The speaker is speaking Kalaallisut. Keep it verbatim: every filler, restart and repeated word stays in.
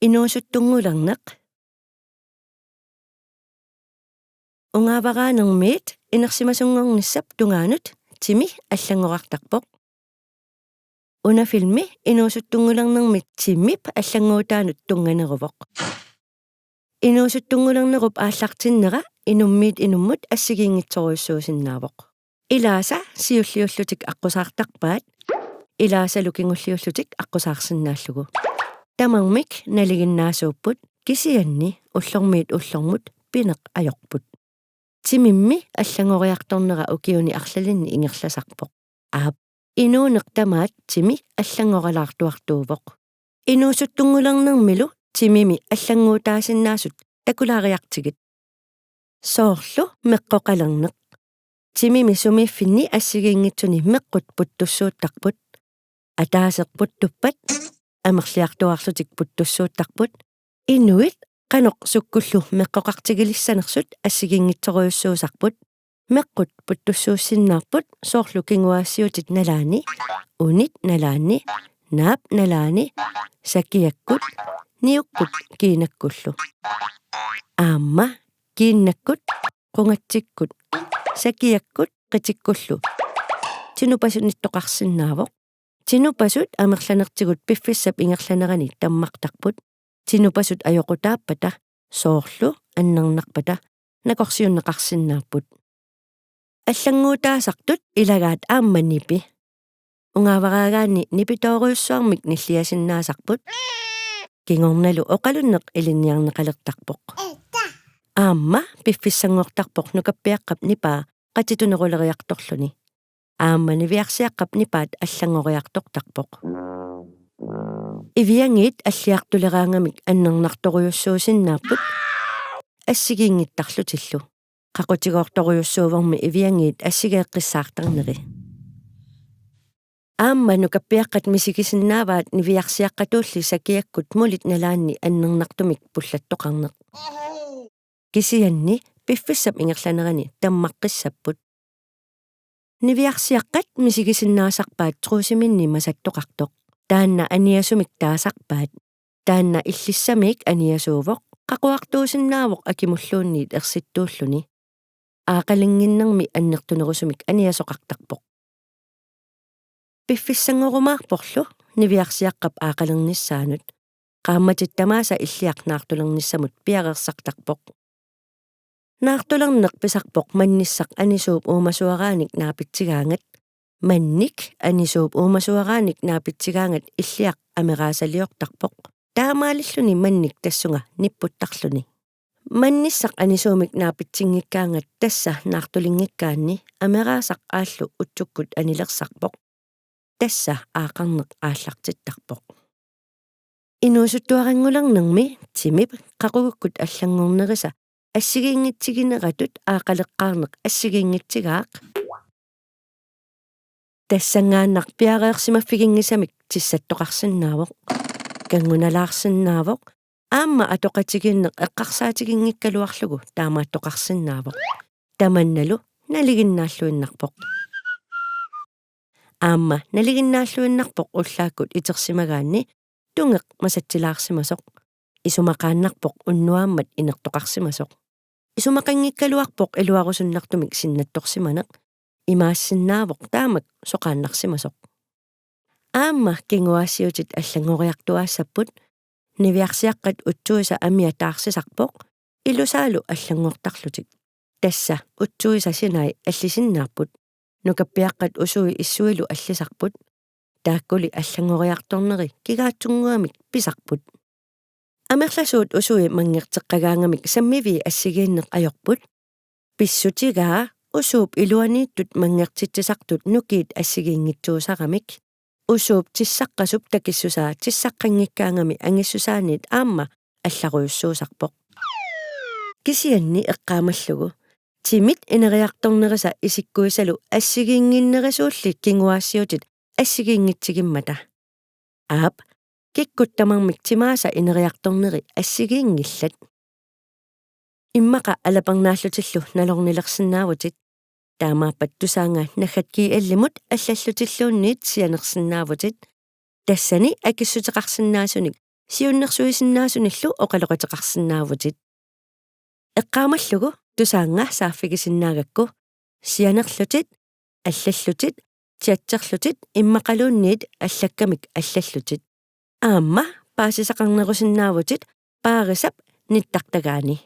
Inuusuttunngulerneq. Ungaavaraannermiit inersimasunngornissap tungaanut timi allanngorartarpoq. Una filmi inuusuttunngulernermi timip allannguutaanut tunnganeruvoq. Inuusuttunngulernerup aallartinnera inummiit inummut assigiinngitsorujussuusinnaavoq. Ilaasa siulliullutik aqqusaartarpaat, ilaasalu kingulliullutik aqqusaarsinnaallugu. Tamarmik nalinginnaasuupput, kisianni ullormiit ullormut pineq ajorput. Timimmi allanngoriartornera ukiuni arlalinni ingerlasarpoq. Aap, inuuneq tamaat timi allanngoralaartuartuuvoq. Inuusuttunngulernermilu timimi allannguutaasinnaasut takulaariartigit. Soorlu meqqoqalerneq. Timimi sumiiffinni assigiinngitsuni meqqut puttussuuttarput. Ataaseq puttuppat amerliartuaarlutik puttussuuttarput. Inuit qanoq sukkullu meqqoqartigilissanersut assigiinngitsorujussuusarput. Meqqut puttussuussinnaapput soorlu kinguaassiutit nalaanni, unit nalaanni, naap nalaanni, sakiakkut, niukkut kiinakkullu. Aamma kiinnakkut, qungatsikkut, sakiakkut qitikkullu. Tinupasunittoqarsinnaavoq. Tinupasut amerlanertigut piffissap ingerlanerani tammartarput. Tinupasut ajoqutaappata, soorlu annernarpata, nakorsiunneqarsinnaapput. Allannguutaasartut ilagaat aamma nipi. Ungaavaraagaanni nipitoorujussuarmik nilliasinnaasarput. Kingornalu oqalunneq ilinniarneqalertarpoq. Aamma piffissanngortarpoq nukappiaqqap nipaa qatituneruleriartorluni. Aamma niviarsiaqqap nipaat allanngoriartortarpoq. Iviangiit alliartuleraangamik annernartorujussuusinnaapput assigiinngittarlutillu. Qaqutigoortorujussuuvormi iviangiit assigeeqqissaartarneri. Aamma nukappiaqqat misigisinnaavaat niviarsiaqqatuulli sakiakkut mulit nalaanni annernartumik pullattoqarneq. Kisianni piffissap ingerlanerani tammaqqissapput. Niviarsiaqqat misigisinnaasarpaat truusiminni masattoqartoq. Taanna aniasumik taasarpaat. Taanna illissamik aniasuuvoq, qaquartuusinnaavoq akimulluunniit ersittuulluni. Aaqalinnginnermi annertunerusumik aniasoqartarpoq. Piffissanngorumaarporlu niviarsiaqqap aaqalernissaanut. Qaammatit tamaasa illiaq naartulernissamut piareersartarpoq. Naartulerneq pisarpoq mannissaq anisuup uumasuaraanik naapitsigaangat. Mannik anisuup uumasuaraanik naapitsigaangat illiaq ameraasaliortarpoq. Taamaalilluni mannik tassunga nipputtarluni. Mannissaq anisuumik naapitsinngikkaangat tassa naartulinngikkaanni ameraasaq aallu utsukkut anilersarpoq. Tassa aaqarneq aallartittarpoq. Inuusuttuaranngulernermi timip qaqugukkut allanngornerisa assigiinngitsigineratut aaqaleqqaarneq assigiinngitsigaaq. Tassanngaannaq piareersimaffiginngisamik tissattoqarsinnaavoq. Kanngunalaarsinnaavoq. Aamma atoqatigiinneq eqqarsaatiginngikkaluarlugu taamaattoqarsinnaavoq. Tamannalu nalinginnaalluinnarpoq. Aamma nalinginnaalluinnarpoq ullaakkut itersimagaanni tungeq masatsilaarsimasoq. Isumaqaannarpoq unnuaammat inertoqarsimasoq. Isumaqanngikkaluarpoq iluarusunnartumik sinnattorsimaneq. Imaassinnaavoq taamak soqaannarsimasoq. Aamma kinguaassiutit allanngoriartuaassapput, niviarsiaqqat utsuisa amia taarsisarpoq, ilusaalu allanngortarlutik. Tassa utsuisa sinai allisisinnaapput, nukappiaqqat usui issuilu allisarput, taakkuli allanngoriartorneri kigaatsunnguamik pisarput. Amerlasuut usui manngerteqqagaangamik sammivii assigiinneq ajorput. Pissutigaa usuup iluaniittut manngertitsisartut nukiit assigiinngitsuusaramik. Usuup tissaqqasup takissusaa tissaqqanngikkaangami angissusaaniit aamma allarujussuusarpoq. Kisianni eqqaamallugu timit ineriartornerisa isikkuisalu assigiinnginnerisuulli kinguaassiutit assigiinngitsigimmata. Aap, kikkut tamarmik timaasa ineriartorneri assigiinngillat. Immaqa alapernaallutillu nalornilersinnaavutit. Taamaappat Tusaannga naggat G L-imut allallutilluunniit sianersinnaavutit. Tassani akissuteqarsinnaasunik siunnersuisinnaasunillu oqaloqateqarsinnaavutit. Eqqaamallugu Tusaannga saaffigisinnaagakku: sianerlutit, allallutit, chatserlutit immaqaluunniit allakkamik allallutit. Aamma paasisaqarnerusinnaavutit Paarisap nittartagaani.